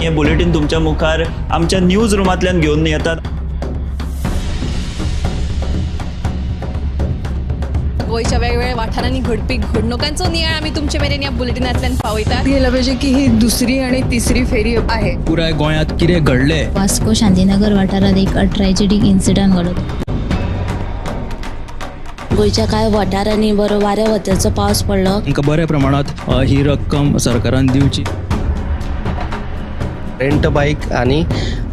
हे बुलेटीन तुमच्या मुखार आमच्या न्यूज रुमांतल्यान घेवन येतात. गोंयच्या वेगवेगळ्या वाठारांनी घडपी घडणुकांचो नियाळ आमी तुमचे मेरेन ह्या बुलेटिनांतल्यान पावयतात. गेलं पाहिजे की ही दुसरी आणि तिसरी फेरी आहे. पुराय गोंयांत कितें घडलें. वास्को शांतीनगर वाठारात एक ट्रॅजेडीक इन्सिडंट घडलो. गोंयच्या कांय वाठारांनी बरो वाऱ्या वताचो पावस पडलो. तांकां बऱ्या प्रमाणांत ही रक्कम सरकारान दिवची. रेंट बायक आनी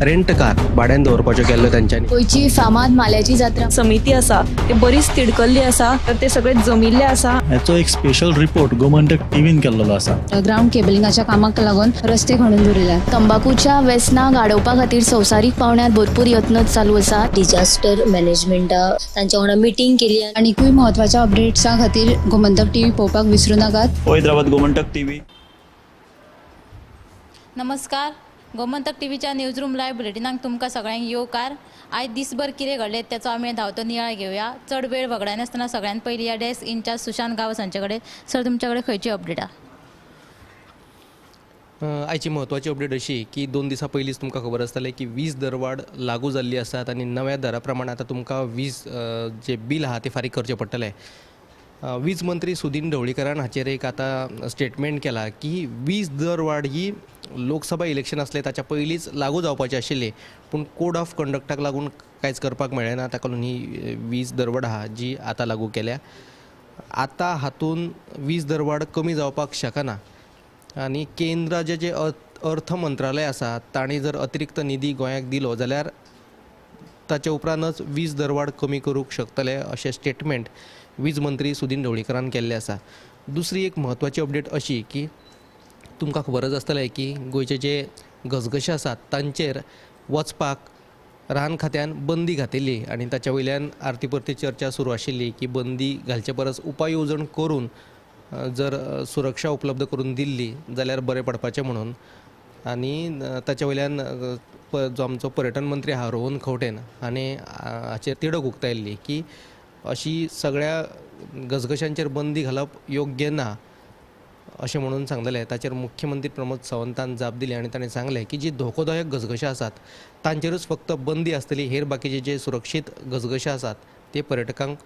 रेंट कार भाड्यान दवरपाच्यो केल्ल्यो तेंच्यांनी. गोंयची फामाद माल्याची जात्रा समिती आसा ते बरीच तिडकल्ली आसा, तर ते सगळे जमिल्ले आसा. हाचो एक स्पेशल रिपोर्ट गोमंतक टीव्हीन केल्लो आसा. ग्रावंड केबलिंगाच्या कामाक लागून रस्ते खणून दवरिल्यात. तंबाकूच्या वेसनाक आडोवपा खातीर संवसारीक पावंड्यार भरपूर यत्न चालू आसा. डिजास्टर मॅनेजमेंटा तांच्या वांगडा मिटींग केली. आनीकूय म्हत्वाच्या अपडेट्सां खातीर गोमंतक टीव्ही पळोवपाक विसरू नाकात. पळयत रावात गोमंतक टीव्ही. नमस्कार, गोमंतक टीव्हीच्या न्यूज रूम लायव्ह बुलेटिनाक तुमकां सगळ्यांक येवकार. आयज दिसभर कितें घडलें तेचो आमी धांवतो नियाळ घेवया. चड वेळ वगडायनासतना सगळ्यांत पयलीं ह्या डेस्क इन्चार्ज सुशांत गांवस हांचे कडेन. सर, तुमच्या कडेन खंयची अपडेट आहा? आयची म्हत्वाची अपडेट अशी की 2 दिसां पयलींच तुमकां खबर आसतलें की वीज दरवाड लागू जाल्ली आसात आनी नव्या दरा प्रमाणे आतां तुमकां वीज जे बील आहा तें फारीक करचें पडटलें. वीज मंत्री सुदीन ढवळीकरान हाचेर एक आतां स्टेटमेंट केला की वीज दरवाड ही लोकसभा इलेक्शन आसलें ताच्या पयलींच लागू जावपाची आशिल्ली, पूण कोड ऑफ कंडक्टाक लागून कांयच करपाक मेळ्ळें ना, ताका लागून ही वीज दरवाड आहा जी आतां लागू केल्या. आतां हातून वीज दरवाड कमी जावपाक शकना आनी केंद्राचें जें अर्थ मंत्रालय आसा तांणी जर अतिरिक्त निधी गोंयाक दिलो जाल्यार ताचे उपरांतच वीज दरवाड कमी करूंक शकतले अशें स्टेटमेंट वीज मंत्री सुदीन ढवळीकरान केल्लें आसा. दुसरी एक म्हत्वाची अपडेट अशी की तुमकां खबरच आसतलें की गोंयचे जे घसघशे आसात तांचेर वचपाक रान खात्यान बंदी घातिल्ली आनी ताच्या वयल्यान आरती परती चर्चा सुरू आशिल्ली की बंदी घालचे परस उपाय येवजण करून जर सुरक्षा उपलब्ध करून दिल्ली जाल्यार बरें पडपाचें म्हणून. आनी ताच्या वयल्यान जो आमचो पर्यटन मंत्री आहा रोहन खंवटेन हाणें हाचेर तिडक उक्तायल्ली की अशी सगळ्या घसघशांचेर बंदी घालप योग्य ना अशें म्हणून सांगलें. ताचेर मुख्यमंत्री प्रमोद सावंतान जाप दिली आनी ताणें सांगलें की जी धोकोदायक घसघशे आसात तांचेरूच फक्त बंदी आसतली, हेर बाकीचे जे सुरक्षीत घसघशे आसात ते पर्यटकांक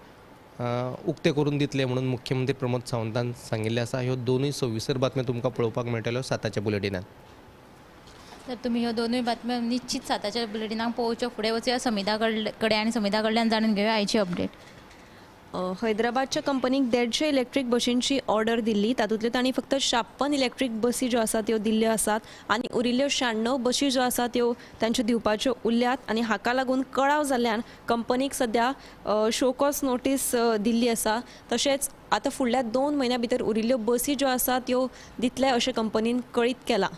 उक्ते करून दितले म्हणून मुख्यमंत्री प्रमोद सावंतान सांगिल्लें आसा. ह्यो दोनूय सविस्तर बातम्यो तुमकां पळोवपाक मेळटल्यो 7च्या बुलेटिनान. तर तुमी ह्यो दोनूय बातम्यो निश्चित 7च्या बुलेटिनाक पळोवच्यो. फुडें वचुया समिता कडेन आनी समिता कडल्यान जाणून घेवया आयची अपडेट. हैदराबादच्या कंपनीक 150 इलेक्ट्रीक बशींची ऑर्डर दिल्ली, तातूंतल्यो तांणी फक्त 56 इलेक्ट्रीक बसी ज्यो आसा त्यो दिल्ल्यो आसात आनी उरिल्ल्यो 96 बशी ज्यो आसा त्यो तांच्यो दिवपाच्यो उरल्यात. आनी हाका लागून कळाव जाल्ल्यान कंपनीक सद्या शोकॉज नोटीस दिल्ली आसा. तशेंच आतां फुडल्या 2 म्हयन्या भितर उरिल्ल्यो बसी ज्यो आसा त्यो दितले अशें कंपनीन कळीत केलां.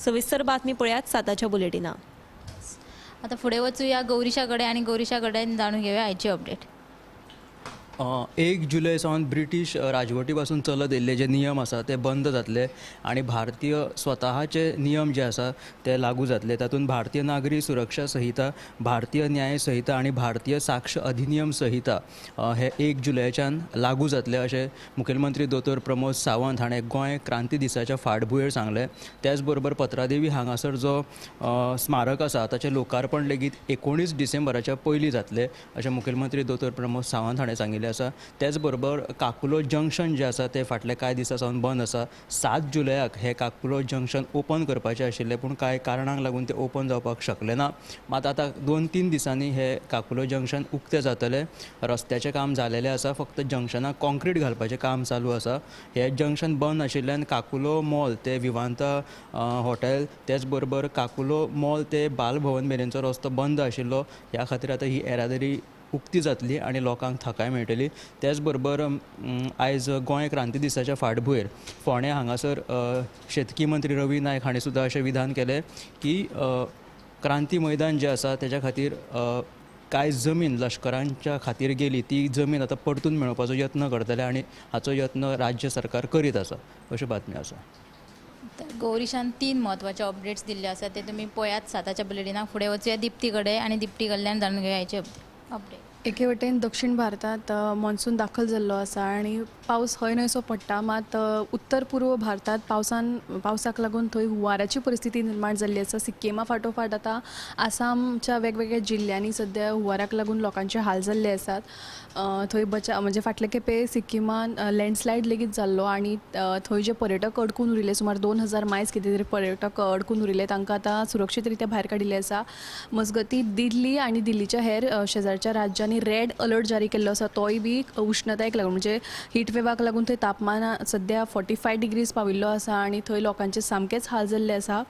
सविस्तर बातमी पळयात 7च्या बुलेटिनाक. आतां फुडें वचुया गौरीशा कडेन आनी गौरीशा कडेन जाणून घेवया आयची अपडेट. 1 जुलय सावन ब्रिटीश राजवटी पासून चलत येयल्ले जे नियम आसा ते बंद जातले आनी भारतीय स्वताचे नियम जे आसा ते लागू जातले. तातूंत भारतीय नागरी सुरक्षा संहिता, भारतीय न्याय संहिता आनी भारतीय साक्ष अधिनियम संहिता हे 1 जुलयच्यान लागू जातले अशें मुखेलमंत्री दोतोर प्रमोद सावंत हाणें गोंय क्रांती दिसाच्या फाटभुंयेर सांगलें. त्याच बरोबर पत्रादेवी हांगासर जो स्मारक आसा ताचें लोकार्पण लेगीत 19 डिसेंबराच्या पयलीं जातलें अशें मुखेलमंत्री दोतोर प्रमोद सावंत हाणें सांगिल्लें आसा. त्याच बरोबर काकुलो जंक्शन जें आसा तें फाटले कांय दिसां सावन बंद आसा. 7 जुलयाक हें काकुलो जंक्शन ओपन करपाचें आशिल्लें, पूण कांय कारणांक लागून तें ओपन जावपाक शकलें ना. मात आतां 2-3 दिसांनी हें काकुलो जंक्शन उक्तें जातलें. रस्त्याचें काम जालेलें आसा, फक्त जंक्शनाक कॉन्क्रीट घालपाचें काम चालू आसा. हें जंक्शन बंद आशिल्ल्यान काकुलो मॉल ते विवांता हॉटेल, त्याच बरोबर काकुलो मॉल ते बालभवन मेरेनचो रस्तो बंद आशिल्लो. ह्या खातीर आतां ही येरादारी उक्ती जातली आनी लोकांक थाकाय मेळटली. त्याच बरोबर आयज गोंय क्रांती दिसाच्या फाटभुंयेर फोंडें हांगासर शेतकी मंत्री रवी नायक हांणी सुद्दां अशें विधान केलें की क्रांती मैदान जें आसा तेच्या खातीर कांय जमीन लश्करांच्या खातीर गेली ती जमीन आतां परतून मेळोवपाचो यत्न करतले आनी हाचो यत्न राज्य सरकार करीत आसा अश्यो बातम्यो आसा. तर गौरीशान 3 म्हत्वाचे अपडेट्स दिल्ले आसात ते तुमी पळयात 7च्या बुलेटिनाक. फुडें वचुया दिप्ती कडेन आनी दिप्ती कडल्यान जाणून घेवया आयचे अपडेट. एके वटेन दक्षिण भारतांत मॉन्सून दाखल जाल्लो आसा आनी पावस हय न्हयसो पडटा, मात उत्तर पूर्व भारतांत पावसाक लागून थंय हुंवाराची परिस्थिती निर्माण जाल्ली आसा. सिक्किमा फाटोफाट आतां आसामच्या वेगवेगळ्या जिल्ल्यांनी सद्या हुंवाराक लागून लोकांचे हाल जाल्ले आसात. थंय म्हणजे फाटले खेपे सिक्किमान लँडस्लायड लेगीत जाल्लो आनी थंय जे पर्यटक अडकून उरिल्ले सुमार 2000 मायल्स कितें तरी पर्यटक अडकून उरिल्ले तांकां आतां सुरक्षीत रित्या भायर काडिल्ले आसा. मजगती दिल्ली आनी दिल्लीच्या हेर शेजारच्या राज्यांनी रेड अलर्ट जारी केल्लो आसा, तोय बी उश्णतायेक लागून म्हणजे हीट वेवाक लागून थंय तापमान सद्या 45 डिग्रीज पाविल्लो आसा आनी थंय लोकांचे सामकेच हाल जाल्ले आसा.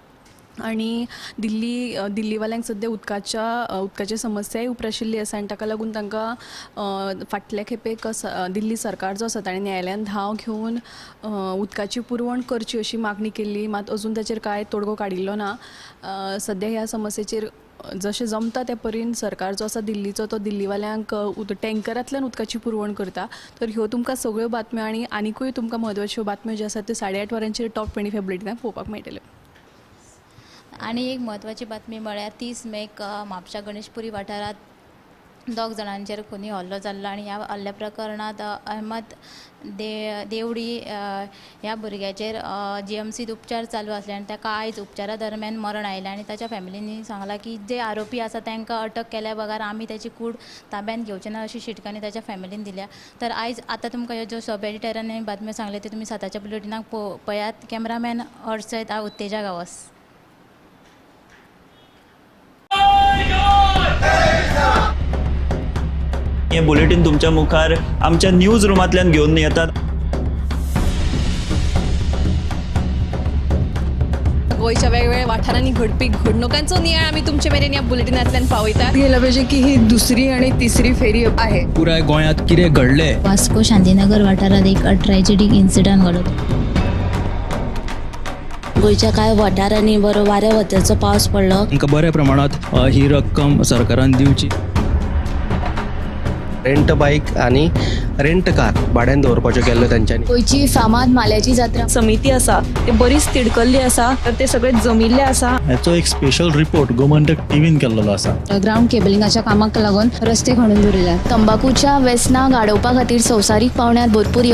आनी दिल्लीवाल्यांक सद्या उदकाची समस्याय उप्राशिल्ली आसा आनी ताका लागून तांकां फाटल्या खेपेक दिल्ली सरकार जो आसा ताणें न्यायालयान धांव घेवन उदकाची पुरवण करची अशी मागणी केल्ली, मात अजून ताचेर कांय तोडगो काडिल्लो ना. सद्या ह्या समस्येचेर जशें जमता त्या परीन सरकार जो आसा दिल्लीचो तो दिल्लीवाल्यांक टँकरांतल्यान उदकाची पुरवण करता. तर ह्यो तुमकां सगळ्यो बातम्यो आनी आनिकूय तुमकां म्हत्वाच्यो बातम्यो ज्यो आसात त्यो 8:30 वरांचेर टॉप 25 बुलेटिनाक पळोवपाक मेळटल्यो. आनी एक म्हत्वाची बातमी म्हळ्यार 30 मेक म्हापशा गणेशपुरी वाठारांत 2 जाणांचेर खुनी हल्लो जाल्लो आनी ह्या हल्ल्या प्रकरणांत अहमद देवडी ह्या भुरग्याचेर जीएमसीत उपचार चालू आसले आनी ताका आयज उपचारा दरम्यान मरण आयलें आनी ताच्या फॅमिलींनी सांगलां की जे आरोपी आसा तांकां अटक केल्या बगर आमी ताची कूड ताब्यांत घेवचे ना अशी शिटकावणी ताच्या फॅमिलीन दिल्या. तर आयज आतां तुमकां ह्यो ज्यो सब एडिटरांनी बातम्यो सांगल्यो त्यो तुमी 7च्या बुलेटिनाक पळयात. कॅमेरामॅन हर्ष सयत हांव उत्तेजा गांवस. हे बुलेटिन तुमच्या मुखार आमच्या न्यूज रुमांतल्यान घेवन येतात. गोंयच्या वेगवेगळ्या वाठारांनी घडपी घडणुकांचो नियाळ आमी तुमचे मेरेन ह्या बुलेटिनांतल्यान पावयतात. गेला पाहिजे की ही दुसरी आणि तिसरी फेरी आहे. पुराय गोंयांत कितें घडलें, वास्को शांतीनगर वाठारांत एक ट्रॅजेडीक इन्सिडंट घडलो. गोंयच्या कांय वाठारांनी बरो वाऱ्या वताचो पावस पडलो. तांकां बऱ्या प्रमाणांत ही रक्कम सरकारान दिवची. रेंट बायक आनी रेंट कार भाड्यान दवरपाच्यो केल्ल्यो तांच्यांनी. गोंयची फामाद माल्याची जात्रा समिती आसा ते बरीच तिडकल्ली आसा, तर ते सगळे जमिल्ले आसा. हाचो एक स्पेशल रिपोर्ट गोमंतक टीव्हीन केल्लो आसा. ग्रावंड केबलिंगाच्या कामाक लागून रस्ते खणून दवरिल्यात. तंबाखूच्या वेसनाक आडोवपा खातीर संवसारीक पावंड्यार भरपूर